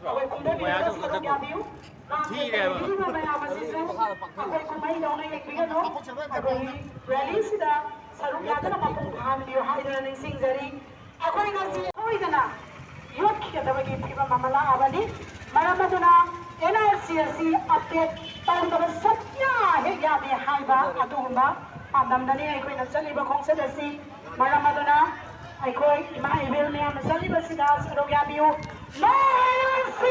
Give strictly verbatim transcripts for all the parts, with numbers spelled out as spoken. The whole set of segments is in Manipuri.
ꯑꯩꯈꯣꯏ ꯀꯨꯝꯊꯕꯤꯔꯒ ꯁꯔꯨꯛ ꯌꯥꯕꯤꯌꯨ꯫ ꯂꯥꯡꯕ ꯃꯌꯥꯝ ꯑꯁꯤꯁꯨ ꯑꯩꯈꯣꯏ ꯀꯨꯝꯍꯩꯗꯧꯅ ꯌꯦꯡꯕꯤꯒꯅꯨ꯫ ꯑꯩꯈꯣꯏꯒꯤ ꯔꯦꯂꯤꯁꯤꯗ ꯁꯔꯨꯛ ꯌꯥꯗꯨꯅ ꯃꯄꯨꯡ ꯐꯥꯍꯟꯕꯤꯌꯨ ꯍꯥꯏꯗꯨꯅ ꯅꯤꯡꯁꯤꯡꯖꯔꯤ꯫ ꯑꯩꯈꯣꯏ ꯉꯁꯤ ꯁꯣꯏꯗꯅ ꯌꯣꯠꯈꯤꯒꯗꯕꯒꯤ ꯐꯤꯕꯝ ꯑꯃ ꯂꯥꯛꯑꯕꯅꯤ꯫ ꯃꯔꯝ ꯑꯗꯨꯅ NRC ꯑꯁꯤ update ꯇꯧꯗꯕ ꯁꯨꯛꯌꯥ ꯍꯦꯛ ꯌꯥꯗꯦ ꯍꯥꯏꯕ ꯑꯗꯨꯒꯨꯝꯕ ꯄꯥꯟꯗꯝꯗꯅꯤ ꯑꯩꯈꯣꯏꯅ ꯆꯠꯂꯤꯕ ꯈꯣꯡꯆꯠ ꯑꯁꯤ꯫ ꯃꯔꯝ ꯑꯗꯨꯅ ꯑꯩꯈꯣꯏ ꯏꯃꯥ ꯏꯕꯦꯜ ꯃꯌꯥꯝꯅ ꯆꯠꯂꯤꯕꯁꯤꯗ ꯁꯔꯨꯛ ꯌꯥꯕꯤꯌꯨ꯫ No NRC!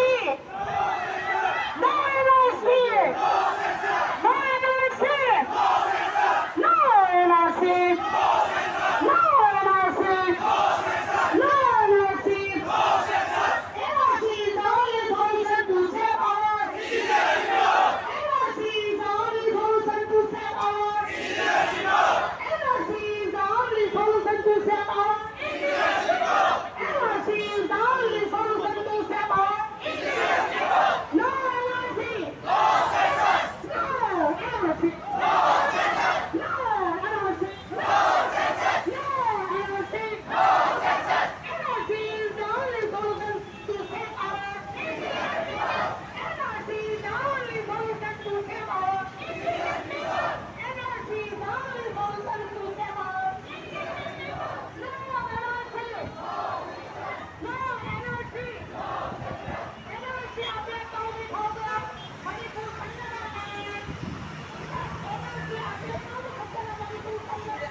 No NRC! No NRC! No NRC! No NRC! No NRC! No NRC! NRC is the only solution to save our. NRC is the only solution to save our. NRC is the only solution to save our. NRC is the only solution to save our. No NRC! No NRC! No NRC! No NRC! No NRC! NRC is the only solution to save our. NRC is the only solution to save our. NRC is the only solution to save our. No NRC! No NRC! NRC update ꯇꯧꯗ꯭ꯔꯤ ꯐꯥꯎꯕ ꯃꯅꯤꯄꯨꯔ ꯈꯪꯗꯅ ꯃꯥꯡꯉꯦ꯫ NRC update ꯇꯧꯕ ꯈꯛꯇꯅ ꯃꯅꯤꯄꯨꯔ ꯈꯪꯗꯅ